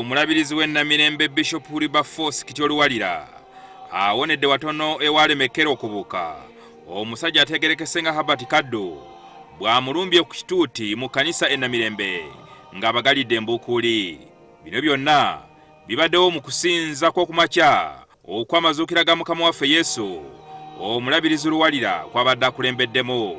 Omulabirizi w'e Namirembe Bishop Wilberforce Kityo Luwalira awonedde watono ewaalemekera okubuuka omusajja ategerekese nga Herbert Kaddu bw'amulumbye ku kituuti mu kkanisa e Namirembe ng'abagalidde embuukuuli. Bino byonna bibaddewo mu kusinza kw'okumakya okw'amazuukira ga Mukama waffe Yesu omulabirizi Luwalira kw'abadde akulembeddemu.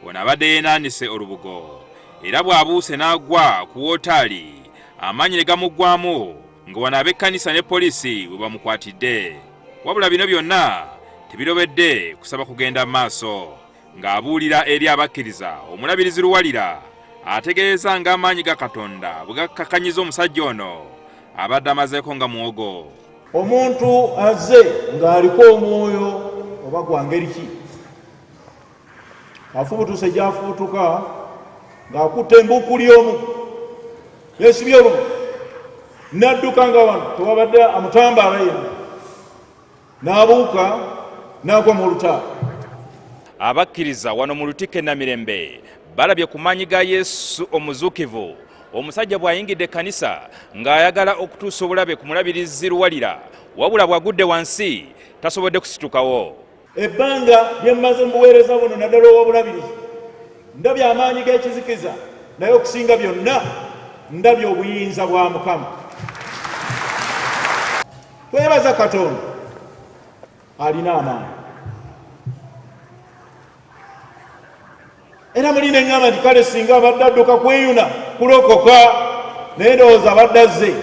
Ono abadde yeenaanise olubugo era bw'abuuse n'agwa ku wootaali amaanyi ne gamuggwamu nga wano ab'ekkanisa ne poliisi we bamukwatidde. Wabula bino byonna tebirobedde kusaba kugenda mu maaso. Ng'abuulira eri abakkiriza, omulabirizi Luwalira ategeeza ng'amaanyi ga Katonda bwe gakkakanyiza omusajja ono abadde amazeeko nga muwogo. Omuntu azze ng'aliko omwoyo oba gwa ngeri ki, afubutuse gy'afubutuka ng'akutte embuukuli omu yeesibye olumu n'adduka nga wano tewabadde amutambaala yenna n'abuuka n'agwa mu lutaalo. Abakkiriza wano mu Lutikko e Namirembe balabye ku maanyi ga Yesu omuzuukivu omusajja bw'ayingidde ekkanisa ng'ayagala okutuusa obulabe ku mulabirizi Luwalira wabula bw'agudde wansi tasobodde kusitukawo. Ebbanga lye mmaze mu buweereza buno naddala ow'obulabirizi ndabye amaanyi g'ekizikiza naye okusinga byonna ndabye obuyinza bwa Mukama. Twebaza Katonda alina amaanyi. Era muli ne ŋŋamba nti kale singa abadde adduka kweyuna kulokoka, naye ndowooza abadde azze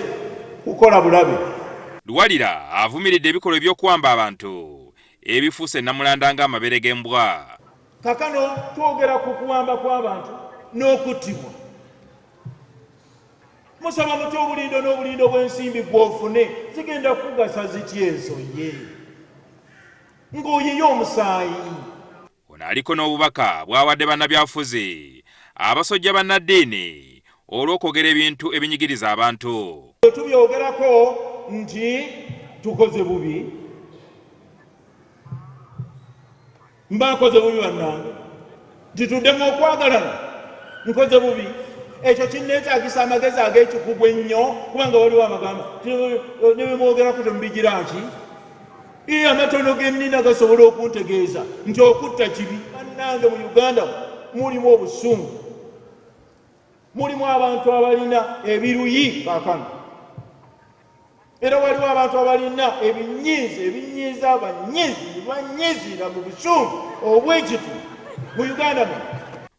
kukola bulabe. Luwalira avumiridde ebikolwa eby'okuwamba abantu ebifuuse nnamulanda ng'amabere g'embwa. Kakano twogera ku kuwamba kw'abantu n'okuttibwa. Musaba mutya obulindo n'obulindo bw'ensimbi gw'ofune zigenda kukugasa zitya ezo ye ng'oyiye omusaayi? Ono aliko n'obubaka bw'awadde bannabyabufuzi abasojja bannaddiini olw'okwogera ebintu ebinyigiriza abantu. Bwe tubyogerako nti tukoze bubi, mba nkoze bubi bannange, nti tuddemu okwagalana, nkoze bubi. Ekyo kinneetaagisa amagezi ag'ekikugu ennyo, kubanga waliwo abagamba ne bye mwogerako temubigira ki Ee, amatono ge nnina gasobola okuntegeeza nti okutta kibi. Bannange, mu Uganda mulimu obusungu, mulimu abantu abalina ebiruyi kaakano, era waliwo abantu abalina ebinyiiza ebinyiiza abanyiizi banyiizira mu busungu obw'ekitu mu Uganda muno.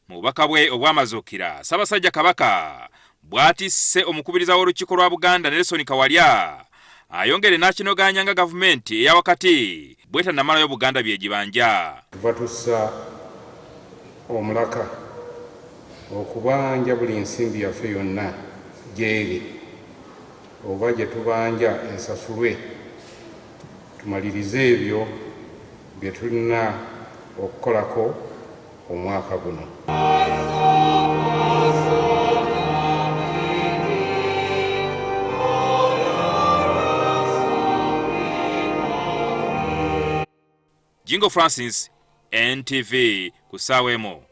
Mu bubaka bwe obw'amazuukira, Ssaabasajja Kabaka bw'atisse omukubiriza w'Olukiiko lwa Buganda Nelson Kawalya ayongere n'akinogaanya nga gavumenti eya wakati bw'etannamalayo Buganda by'egibanja. Tuva tussa omulaka okubanja buli nsimbi yaffe yonna gy'eri oba gye tubanja esasulwe tumalirize ebyo bye tulina okukolako omwaka guno. Jingo Francis, NTV, ku ssaawa emu.